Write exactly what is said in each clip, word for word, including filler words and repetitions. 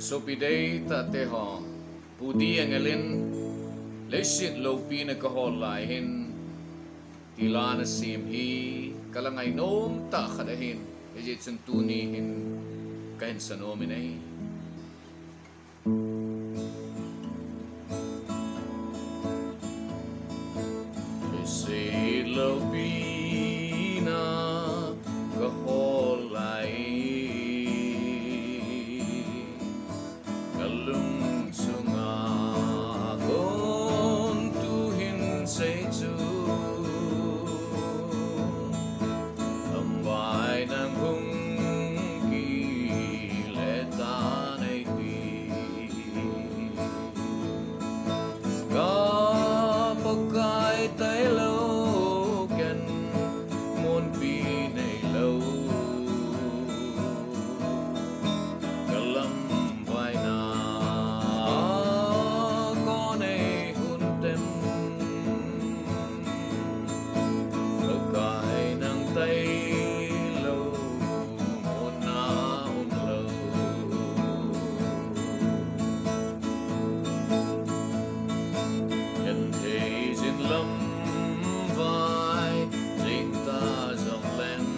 Sopi deitahte ho, Pu D. Angel in, Leiset Loupina Kahol Lai Hin, ti la ana sem hi, ka la ngainom tah khat ahin, hijeh chun tuni hin, ka hin sanom in ahi. Leiset loupina kahol lai, ka lungsunga kon tuhin sei chu, lamvai nang hung kile tan ei ti. Ka Pakai tailou ken, monpi neilou, ka lamvai na kon ei hun tem. Pakai nang tailou, monna umlou. Genthei jin lamvai jing ta jongleng,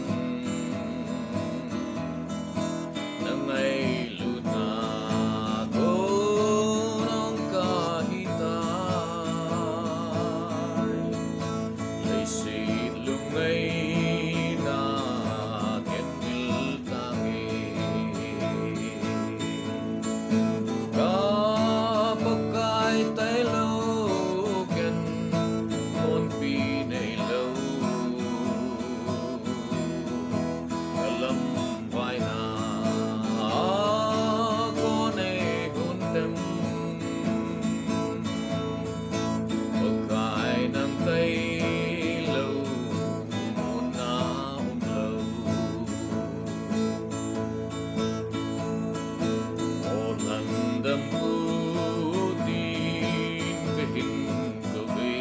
na ngailutna kon ong kahi tai. Leiset lungngaina ken vil tange. Ka Pakai tailou ken, monpi neilou, ka lamvai na kon ei hun tem. Pakai nang tailou, monna umlou. Ol han dam u tin ka hin ka ve,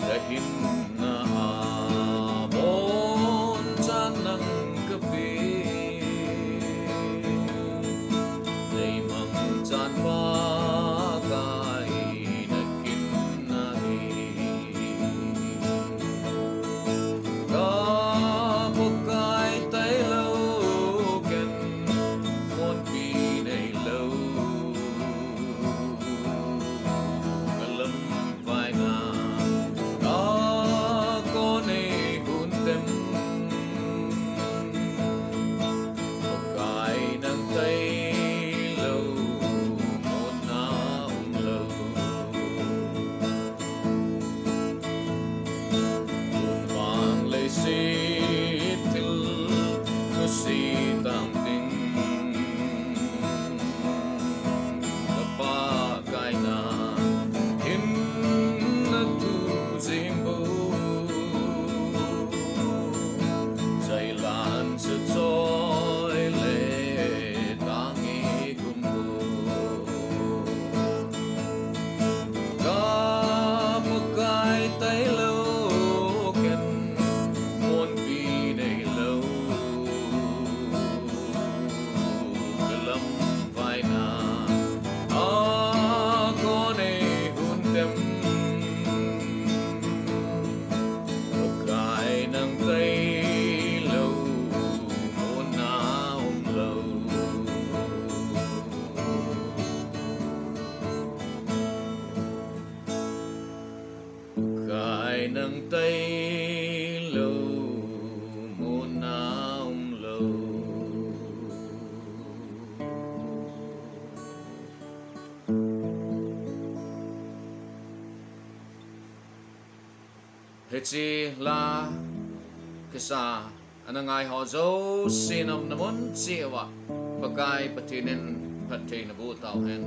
ka hinna a bonchan nang ka pe. Nei mangchan Pakai na kin ahi. Ka Pakai tailou ken, monpi neilou, ka lamvai na kon ei hun tem. Pakai nang tailou, monna umlou. Tun vang leiset thil nusia tang ding, ka Pakai na hinna thu jing bou. Jailan sa choi le tange kum bou. Ka Pakai tailou ken, monpi neilou, ka lamvai na kon ei hun tem. Pakai nang tailou, monna umlou. Pakai nang tailou, monna umlou. Hiche la kisa ana ngai ho jouse, na umna mun cheh uva Pakai Pathen in phatthei naboh tauhen.